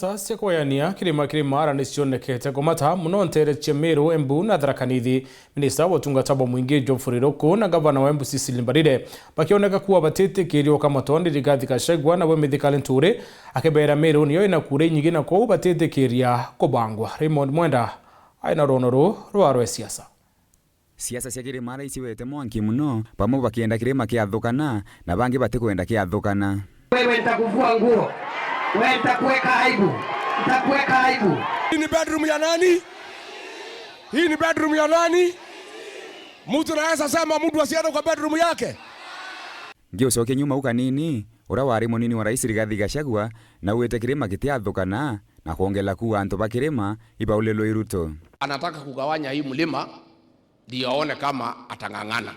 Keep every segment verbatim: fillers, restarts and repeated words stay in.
Sa cia kwayania kirima kiri Mara ni cionekete kumata mono nteere cia Meru, Embu na Tharaka Nithi. Minista wa utungata bwa mwingi Geoffrey Ruku na gavana wa Embu Cecily Mbarire bakioneka kuwa batitikiria ukamatwa ni Rigathi Gachagua, nawe Mithika Linturi akibeera Meru niyo ina kura inyingi na kwou batitikiria kubangwa. Raymond Mwenda aina rwono ruu rwa rwe siasa. Siasa cia kirima ara iciwete mwanki mono, bamwe bakienda kirima kiathukana, na bangi batikwenda kiathukana. Wewe nitakuvua nguo. Wewe nitakuweka aibu. Nitakuweka aibu. Hii ni bedroom ya nani? Hii ni bedroom ya nani? Mtu anaweza sema mtu asiende kwa bedroom yake? Ngiucokia nyuma u kanini, uria wari munini wa rais Rigathi Gachagua, naugite kirima gitiathukana, na kwongela kuuga antu ba kirima ibaulilwe i Ruto. Anataka kugawanya hii mlima ndio aone kama atang'ang'ana.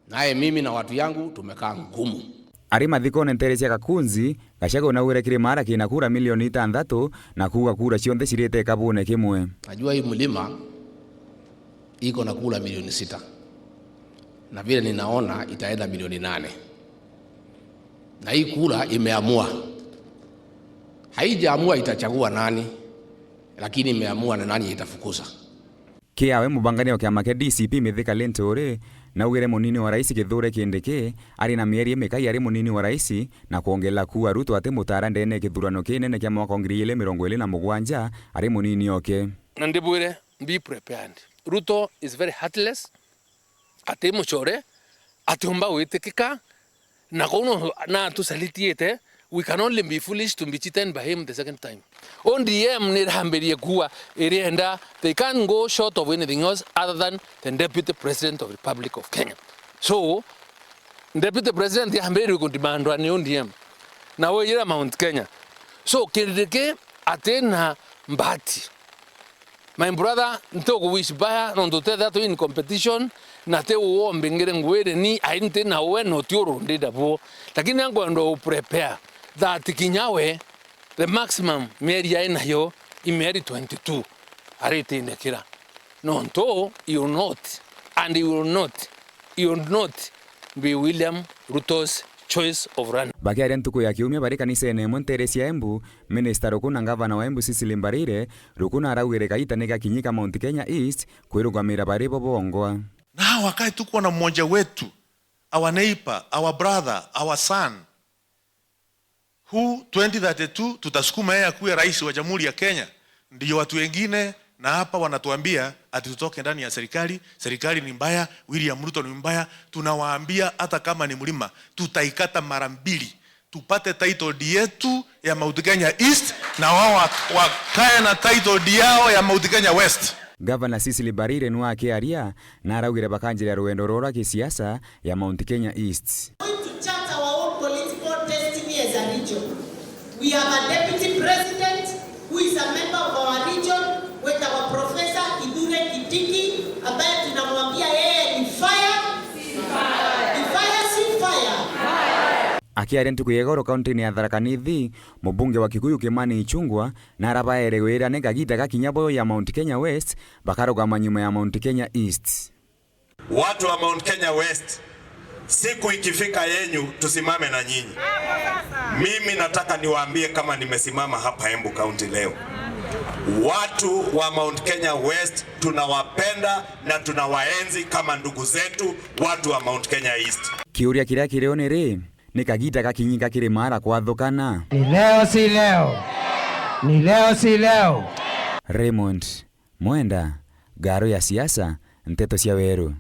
Naye mimi na watu yangu tumekaa ngumu. Ari mathikone nteere cia Kakunzi, Gachagua naugire kirima ara kina kura milioni itantatu, na kuuga kura cionthe cirite kabune kimwe. Najua hii mlima iko na kura milioni sita. Na vile ninaona itaenda milioni nane. Na hii kura imeamua. Haijaamua itachagua nani, lakini imeamua na nani itafukuza. Kiawe mubangania wa kiama kia D C P Mithika Linturi naugire munini wa rais Kithure Kindiki ari na mieri imikai ari munini wa rais, na kwongela kuuga Ruto atimutaara ndeene ya kithurano kinene kia mwaka wa ngiri igiri mirongo iri na mugwanja ari munini oke. Na ndibwire, be prepared. Ruto is very heartless. Ati mucore, atiumba gwitikika, na kou no, na atusalitiite, we can only be foolish to be cheated by him the second time. O D M ni irambirie kuuga irienda, they can't go short of anything else other than the Deputy President of Republic of Kenya. So, Deputy President yambiririe kudimandwa ni O D M, na wiyira Mount Kenya. So, Kindiki atina mbati. My brother, nti ukuwish baya nontu tetha twi in competition, na ti uombi ngire ngwire ni ai nti na uwe no ti urundida buo. Lakini ankwenda u prepare that kinya we, the maximum mieri ai nayo i mieri twenty-two aritindikira. Nontu you will not, and you will not, you will not be William Ruto's choice of runner. Bakiaria ntuku ya kiumia bari kanisene imwe nteere cia Embu, Minista Ruku na Ngavana wa Embu Cecily Mbarire, Ruku naraugire kaita ni gakinyi ka Mount Kenya East kwirugamira bari bo bongwa. Na wakati tuko na mmoja wetu, our neighbor, our brother, our son, who twenty thirty-two tutasukuma yeye akuwe rais wa Jamhuri ya Kenya, ndio watu wengine na hapa wanatuambia ati tutoke ndani ya serikali, serikali ni mbaya, William Ruto ni mbaya. Tunawaambia hata kama ni mlima, tutaikata mara mbili. Tupate title deed yetu ya Mount Kenya East, na wao wa-, wakae na title deed yao ya Mount Kenya West. Gavana Cecily Mbarire nwe akiaria, na araugire bakanjiria rugendo rwao rwa gisiasa ya Mount Kenya East. Going to chart our own political destiny as a region. We have a deputy president who is a member of our region, with our Professor Kithure Kindiki, ambaye tunamwambia yeye ni fire. Ni fire, si fire. Akiaria ntuku ya igoro kaunti-ini ya Tharaka Nithi, mubunge wa Kikuyu Kimani Ichung'wah narabaere wira ni kagiita gakinya bo ya Mount Kenya West bakarugama nyuma ya Mount Kenya East. Watu wa Mount Kenya West, siku ikifika yenyu tusimame na nyinyi. Mimi nataka niwaambie kama nimesimama hapa Embu County leo. Watu wa Mount Kenya West tunawapenda na tunawaenzi kama ndugu zetu, watu wa Mount Kenya East. Kiuria kiria kirio ni ri, ni kagiita gakinyi ka kiri Mara kwathukana? Ni leo si leo? Ni leo si leo? Raymond Mwenda, Ngaaru ya Siasa, Nteto cia Weru.